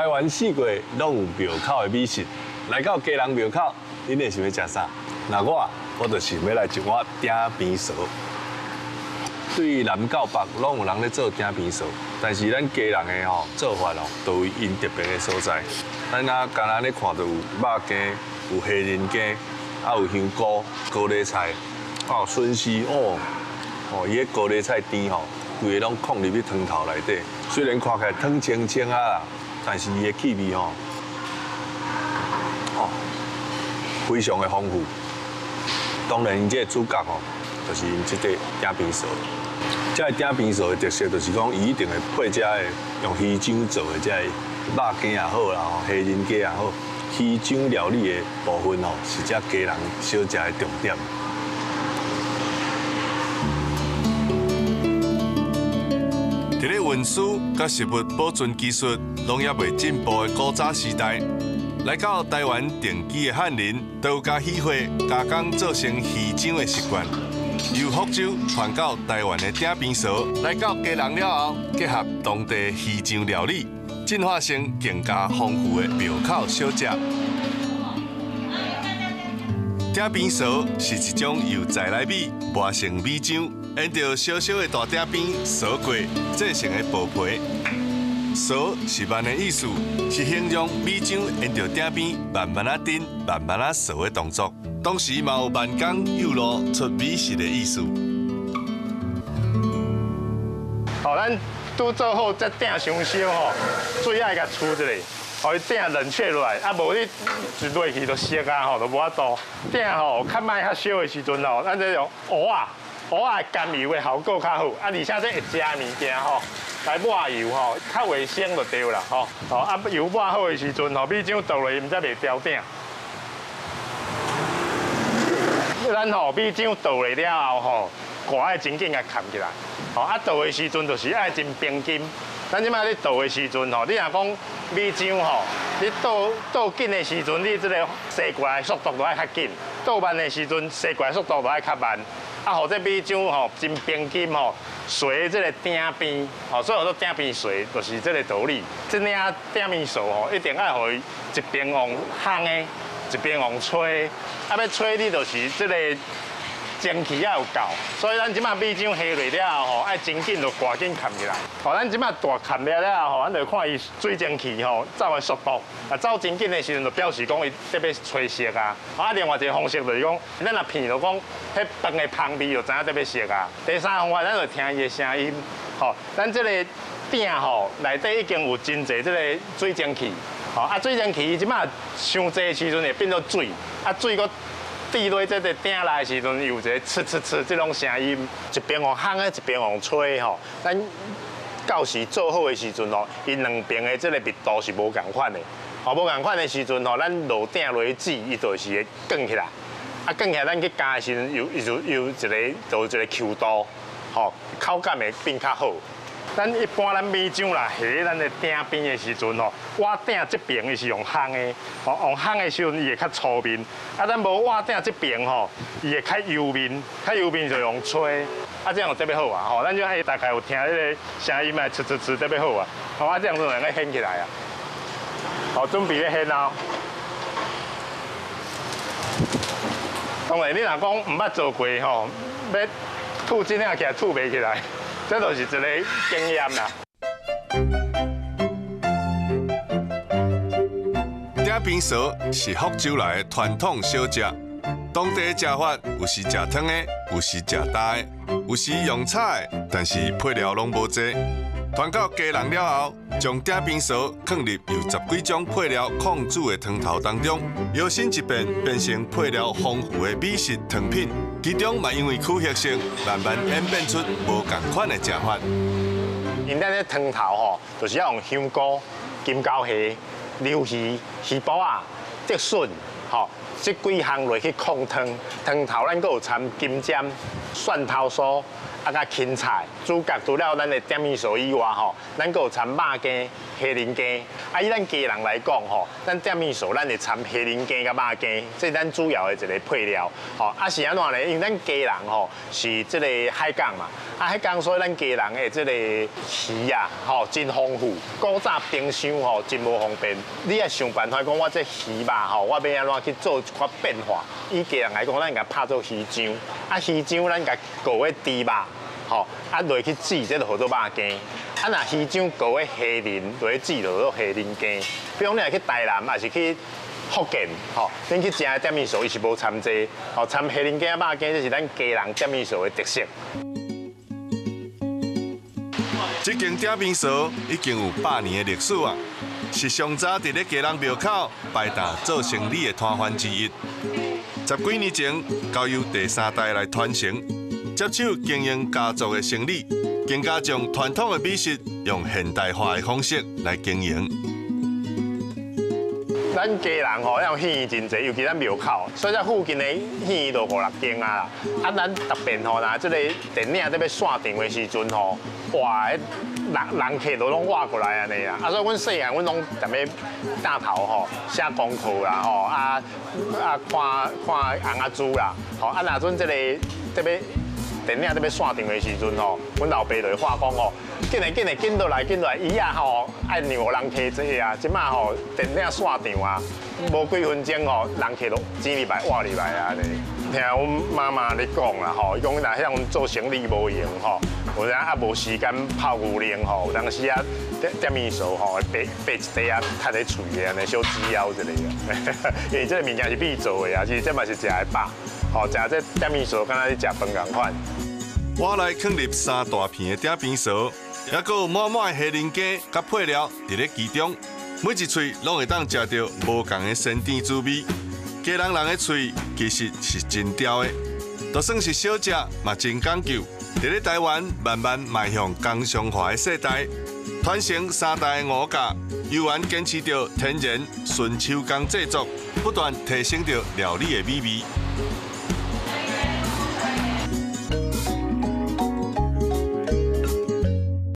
台灣四界攏有廟口的美食，來到基隆廟口，恁會想欲食啥？若我，我就想欲來一碗鼎邊趖。對南到北攏有人咧做鼎邊趖，但是咱基隆的吼做法哦，都有𪜶特別的所在。咱啊，敢若咧看著有肉羹、有蝦仁羹，啊有香菇、高麗菜，啊有筍絲哦，哦，伊个高麗菜甜吼，規个攏囥入去湯頭內底。雖然看起來湯清清啊，但是伊的氣味吼，哦，非常的豐富。當然，𪜶這個主角吼，就是𪜶這塊鼎邊趖。這个鼎邊趖的特色就是講，伊一定會配這个用魚漿做的這个肉羹也好啦，吼，蝦仁羹也好，魚漿料理的部分吼，是這基隆小食的重點。佇咧運輸佮食物保存技術攏猶未進步的古早時代，來到台灣定居的漢人，都有共魚貨加工做成魚漿的習慣。由福州傳到台灣的鼎邊趖，來到基隆了後，結合當地魚漿料理，進化成更加豐富的廟口小食。鼎邊趖是一種由在來米磨成米漿，沿著小小的大鼎邊趖過製成的薄皮。趖是慢的意思，是形容米漿沿著鼎邊慢慢仔叮、慢慢仔趖的動作。當時嘛有慢工幼路出美食的意思。好，咱拄做好這鼎傷燒吼，水愛共淥一下，予伊鼎冷卻落來，啊無你一落去就熟啊吼，就無法度。鼎吼較莫較燒的時陣吼，咱這種芋仔，芋仔甘油的效果較好，啊而且這會食的物件吼，來抹油吼，較衛生就對啦吼。吼啊油抹好的時陣吼，米漿倒落去，毋才袂焦鼎。咱吼米漿倒落了後吼，蓋愛真緊共蓋起來。吼啊倒的時陣就是愛真平均。咱這擺咧倒的時陣吼，你若講米漿吼，你倒倒緊的時陣，你這个洗過來速度就愛較緊；倒慢的時陣，洗過來速度就愛較慢。啊，予這米漿吼真平均吼，隨這个鼎邊，吼，所以說鼎邊趖就是這个道理。這領鼎邊趖吼，一定愛予伊一邊用烘的，一邊用吹。啊，欲吹你就是這个蒸汽也有夠，所以咱這擺米漿下落了後吼，愛真緊就趕緊蓋起來。吼，咱這擺大蓋了了後吼，咱就看伊水蒸氣吼走的速度，啊走真緊的時陣，就表示講伊特欲吹熟啊。啊，另外一个方式就是講，咱若闻就講，彼飯的香味就知影特欲熟啊。第三個方法，咱就聽伊的聲音，吼，咱這个鼎吼內底已經有真濟這個水蒸氣，吼啊水蒸氣伊這擺傷濟的時陣會變做水，啊水閣滴落這个鼎內的時陣，有一个呲呲呲這種聲音，一邊用烘的，一邊用吹吼。咱到時做好的時陣吼，伊兩邊的這个密度是無仝款的，吼無仝款的時陣吼，咱落鼎落去煮，伊就是會捲起來。啊捲起來，咱去咬的時陣，有伊就有一个就有一个 Q 度，吼口感會變較好。咱一般咱米漿啦，下咱的鼎邊的時陣吼，碗鼎這邊伊是用烘的，吼用烘的時陣伊會較粗面。啊，咱無碗鼎這邊吼，伊會較幼面，較幼面就用吹。啊，這樣就特別好啊，吼，咱就愛大概有聽彼个聲音啊，呲呲呲特別好啊，吼啊，這樣就能夠掀起來啊。好，準備咧掀咯。當然，你若講毋捌做過吼，欲吐這領起來吐袂起來。這就是一个經驗啦。鼎邊趖是福州來的傳統小食，當地的食法有時食湯的，有時食焦的，有時用炒的，但是配料攏無濟。傳到基隆了後，將鼎邊趖放入由十幾種配料控煮的湯頭當中，搖身一變，變成配料豐富的美食湯品。其中嘛因為區域性，慢慢演變出無仝款的食法。𪜶咱這湯頭吼，就是要用香菇、金溝蝦、鰇魚、魚脯仔、竹筍，吼，這幾項落去控湯。湯頭咱閣有摻金針、蒜頭酥，啊，佮芹菜。主角除了咱的鼎邊趖以外，吼，咱閣有摻肉羹，蝦仁羹。啊，以咱基隆來講吼，咱點麵線咱會摻蝦仁羹佮肉羹，這是咱主要的一個配料。吼，啊是按怎呢？因為咱基隆吼是這個海港嘛，啊海港所以咱基隆的這個魚啊，吼真豐富。古早冰箱吼真無方便，你愛想辦法講我這魚肉吼，我欲按怎去做一寡變化。以基隆來講，咱共拍做魚漿，啊魚漿咱共裹咧豬肉，吼啊落去煮，這就號做肉羹。啊，若魚漿裹咧蝦仁落去煮，就號做蝦仁羹。比如講，你若去台南，抑是去福建，吼，恁去食的點麵線，伊是無摻這個，吼，摻蝦仁羹、肉羹，這是咱基隆點麵線的特色。這間鼎邊趖已經有100年的歷史啊，是上早佇咧基隆廟口擺檔做生理的攤販之一。十幾年前，交由第三代來傳承，接手經營家族的生意，更加將傳統的美食用現代化的方式來經營。咱基隆吼，遐戲院真濟，尤其咱廟口，所以這附近的戲院就五六間啊。啊，咱特別吼，若這個電影欲散場的時陣吼，哇，彼人人客都攏倚過來按呢啊。啊，所以阮細漢，阮攏踮咧擔頭吼寫功課啦吼，啊啊看看尪仔珠啦，吼啊，若陣這個特別電影欲散場的時陣吼，阮老爸就會喊講吼，緊來緊來緊落來緊落來，椅仔吼愛讓人客坐啊。這擺吼電影散場啊，無幾分鐘吼，人客就擠入來倚入來啊。聽阮媽媽咧講啦吼，伊講若遐陣做生理無閒吼，有影啊無時間泡牛奶吼，有當時啊點點麵線吼，白白一塊仔崁咧喙的按呢小指枵一下啊，因為這个物件是米做的啊，其實這嘛是食會飽，吼，食這點麵線敢若咧食飯仝款。碗內囥入三大片的鼎邊趖，抑閣有滿滿的蝦仁羹佮配料佇咧其中，每一喙攏會當食著無仝的鮮甜滋味。基隆人的喙其實是真刁的，就算是小食嘛真講究。佇咧台灣慢慢邁向工商化的世代，傳承三代的五教，猶原堅持著天然純手工製作，不斷提升著料理的美味。